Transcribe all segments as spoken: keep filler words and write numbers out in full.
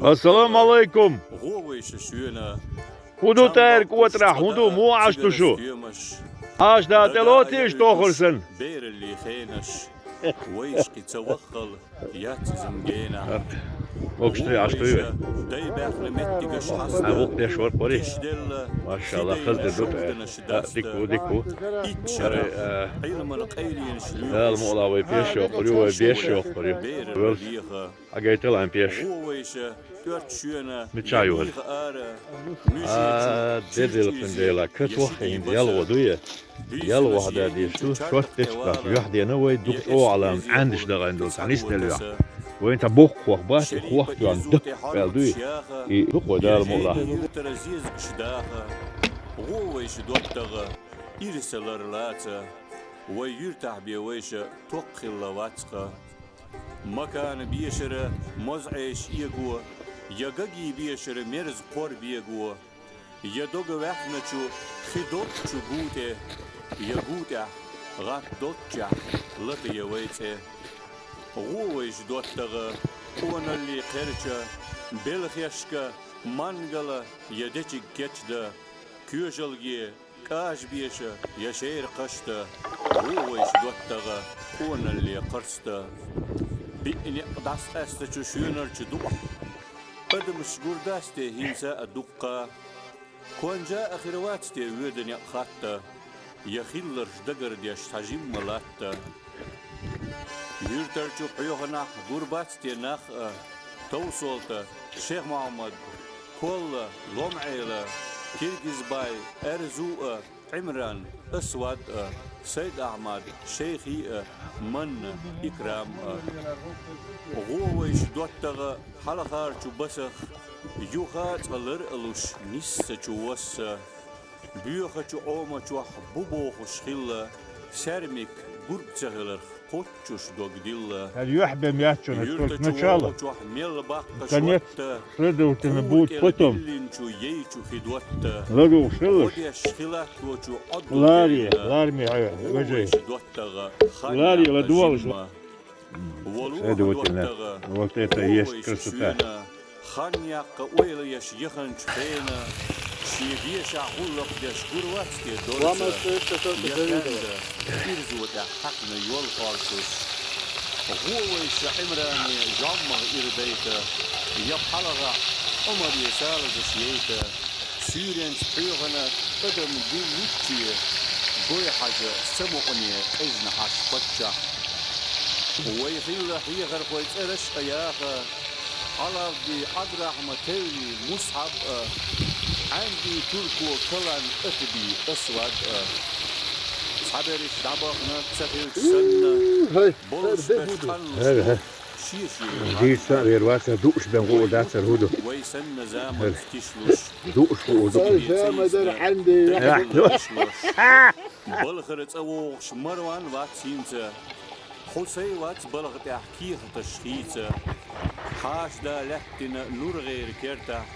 Ассаламу алайкум! ХӀун ду тӀера кӀотӀарахь, хӀун ду, муха Ӏаш ду шу? Ӏаш да тӀелоцийша тохар санна. Вокхаш тӀе Ӏаш ду вай? Хьан гӀуллакх деш вара кхури? Машалла, хаза де ду тӀера. А, дика ву, дика ву. Аре, а, Дала мукъалахь вай пеш йоккхур ю, вай беш йоккхур ю. Вел, хьагайтал хьайн пеш. Мича йора? А, де дилкъин дела, кат ваххе хӀинца ялхо дуй? Ялхо хьада деш ду, шорта дечу бац, юьхь дена вай дукха чӀогӀа Ӏалам, Ӏаьндаш дахьийна долу цхьа нисделла юьхь. Вайна цхьа боккха хох бац, и хох доьгӀна дуккха баьлла дуй? И дукха вай Дала мукъалахь. Юьртара зезагаш даха, гӀо вайша доттагӀа, ирса лар лаца, вай юьртахь бен вайша токх хилла вацкъа. Макана бешара моза Ӏеш эго, я гаги бешара мерза кхор бего, я дога ваьхначу хи долчу гу тӀе, я гу тӀехь гӀат долччехь лата я вай цӀе. ГӀо вайша доттагӀа, къоналле кхерча, белхешка, мангала я дечиг кечда, коьжалге, кӀажа беша я шера кхашта, гӀо вайша доттагӀа, къоналле кхарста. Биъ некъ дӀасакъаьстачу шоьнарчу дукъахь адамаш гур дац те хӀинца а дуккха? Конжа а хир вац те воьду некъ хатта, я хилларш дагардеш цхьа жимма латта? Юьртарчу пхьоьханахь гур бац те нах а, Товсолта, Шех-Мохьмад, Колла, Ломаӏела, Киргизбай, Аьрзу а, Ӏимран, Асвад а, Сайд-Ахьмад, Шайхи а, Манна, Икрам а? ГӀо вайша доттагӀа хьалхарчу басах, юха цкъа лар а луш, нисса чу восса. Боьхачу Ӏома чохь бу бохуш хилла, саьрмик гург ца хиларх кхоччуш дог дилла. ХӀара юьхь бен яц шуна, только начало. Юьртачу вогӀу чохь мел баккха шотта, конец следовательно будет потом. Диллинчу яйчу хи дотта. ЛадугӀуш хилалаш. ГӀо деш хи латточу Ӏоддула ларе, ларме хьоьху, вежарий. ГӀо вайша доттагӀа хан яккха жимма. Следовательно, вот это и есть красота. Хан яккха ойла еш яханчу хенан, шен дешахь гӀуллакх деш гур вац те долча, я каьнда, ирзо тӀехь хьаькхна йол кхоллуш. ГӀо вайша Ӏимране жаммагӀа ирдайта, я пхьалагӀахь Ӏумаре салазаш яйта. Суьйренца пхьоьхана адам гуллучче, гой хьажа самукъане къизна хьаш паччахь. Вай хилла хьехархой цӀераш а яха, Хьалавди, Ӏабдрахьма, Тевли, Мусхьаб а, Ӏаьнди, Турко, Калан, Атби, Асвад а. Цхьаберш дӀабахана ца хилча санна, болуш берш къанлуш бу. Дийца а вер вацара, дууш бен гӀо дац хӀара хӀун ду. Вай санна заманца тишлуш. Дууш хӀун ду. Балхара цӀа вогӀуш Марван вац хӀинца. Хьусай вац балха тӀехь кехаташ хийца. Хьаша да лаьттина НургӀера кертахь,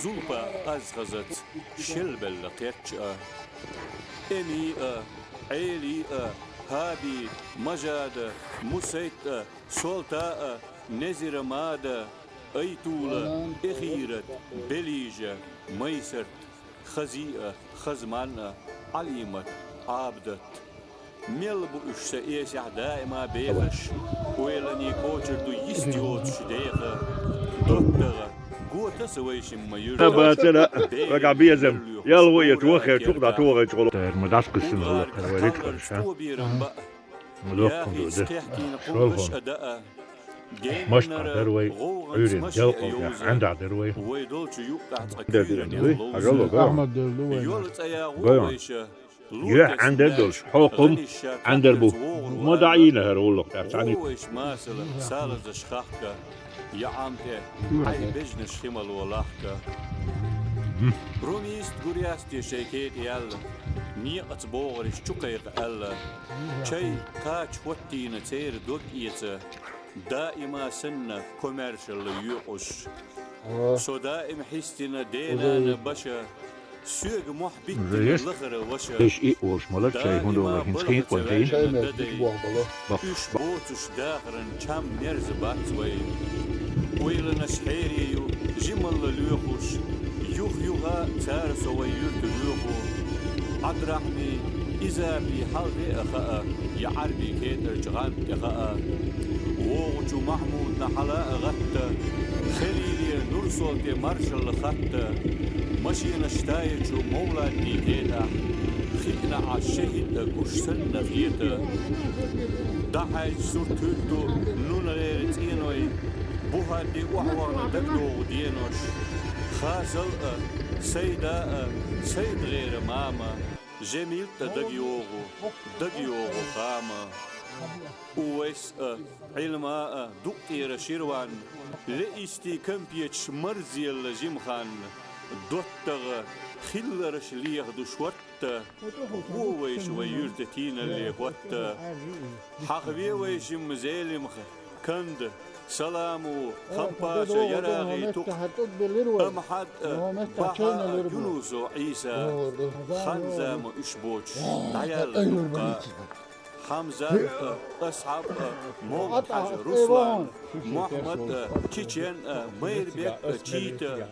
Зулпа аз хазац шелбелла кхерч а. Эми а, Ӏели а, ХӀаби, Мажада, Мусайт а, Солта а, Незира Мада, Айтула, Эхират, Белижа, Майсарт, Хазиа, Хазман а, Ӏалимат, Ӏабдат. Мел бу уьш сан эсехь даима бехаш, ойланийн кочар ду йист йоцуш деха, доттагӀа, го таса вайшимма юьрта. Бацара, вага безам, ялхо эца ваххерчух дӀатохайчу гӀуллакх. Тайр ма дӀасакхиссина гӀуллакх, вай рицкъанаш, а? Ма доккхун ду де. ШолгӀа. Машкахь дара вай, Ӏуьйрин делкъал тӀехь Ӏаьндахь дара вай. Дер дира дуй? Хьажал вай. Ахьмад дер ду вай. Гой. Юьхь Ӏаьндер долуш, хьо кхум Ӏаьндер бу. Ма дӀа йийна хӀара гӀуллакх тӀехь цхьаьна. Вовайш масала салазаш хахка, я Ӏам тӀе, хьайн бежнаш хи мало лахка. Румист гур яц те шайн кетӀе яьлла, некъаца богӀарш чу кхайкха аьлла. Чай, кхача хӀоттийна церан дог эца, даима санна комаьршалла йоькъуш. Со даим хьистина денана баша, Соьга мохь биттина лахара ваша. Эш и олуш мала чай хӀунда вала хӀинца хин къон хин? Чай мер дик бохбала. Уьш боцуш дахаран чам мерза бац вай. Ойланаш хьере ю, жималла лоьхуш, юх-юха цара со вай юьрта лоьху. Ӏабдрахьми, изапи хьал де а хаа, я Ӏарби кетӀарчу гӀанта тӀе хаа. ВогӀучу Махьмудна хьала а гӀатта, Хелиле Нурсолте маршалла хатта, машенаш таечу Мовладди кетӀахь, хиъна Ӏаш шахӀид а гуш санна хета. ДӀахьаьжча сурт хӀуьтту нуна гӀеран цӀеной, бухӀадди охьавахана дагадогӀу денош. Хасал а, Сайда а, Сайд гӀера мама, Жемилт а дагайогӀу, дагайогӀу хама. Увайс а, Ӏилма а, дукъера Ширван, леисти кампеташ марзъелла жимхан, доттагӀа, хиллараш леха ду шортта, гӀо вайша вай юьрта тийналле хӀотта. Хьахве вай жимма Зелимха, Канда, Саламу, Хампаша, ЯрагӀи, Тук, Амхьад а, Бахьа а, Юнусо Ӏийса, хан-зама уьш боцуш дӀаяьлла дуккха. Хьамзат а, Асхьаб а, Мовлад-Хьажа, Руслан, Мохьмад а, Чечен а, Майрбек а, Чита,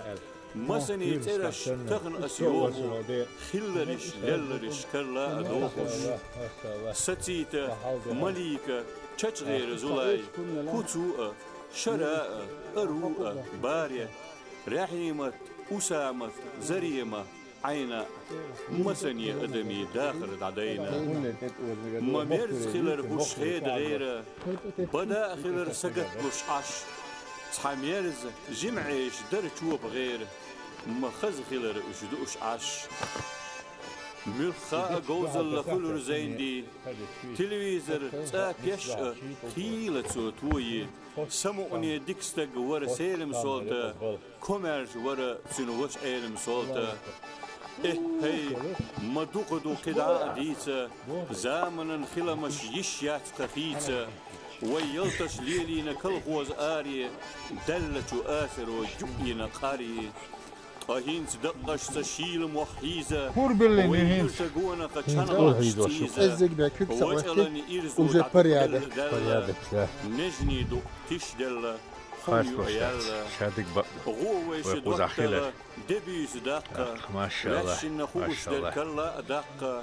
масане цӀераш тахана ас йоху, хилларш, лелларш карла а дохуш. Сацита, Малика, Чачгӏера Зулай, Куцу а, Шара а, Ару а, Баре, Рахьимат, Усамат, Зарема, Ӏайна, масане адамийн дахар дӀадайна. Ма мерза хилар хӀуш хеда гӀера, бада а хилар сагатлуш Ӏаш. Цхьа мерза, жимӀеш дара чопа гӀера, ма хаза хилар уьш дууш Ӏаш. Муьлхха а говзалла хуьлура Зайнди, телевизор цӀа пеш а хийла цо тойи. Самукъане дика стаг вара Селим-Солта, комаьрша вара цуьнан ваша Ӏелим-Солта. Эхь-хьей, ма дукха ду кхидӀа а дийца, заманан хиламаш йиш яц кхахийца. Вай ялташ лелийна колхоза аре, даьллачу асаро юкъйина къаре. Ткъа хӀинца даккъашца шийла мох хьийза, вай юьрта гонах чан гӀалаш цӀийза, вачӀалан ирзо дӀатӀакхилла даьлла, нежний дукъ тишделла, хӀума ю аьлла. ГӀо вайша доттагӀа де буьйса даккха, ваьшшинна хӀумаш дерг карла а даккха.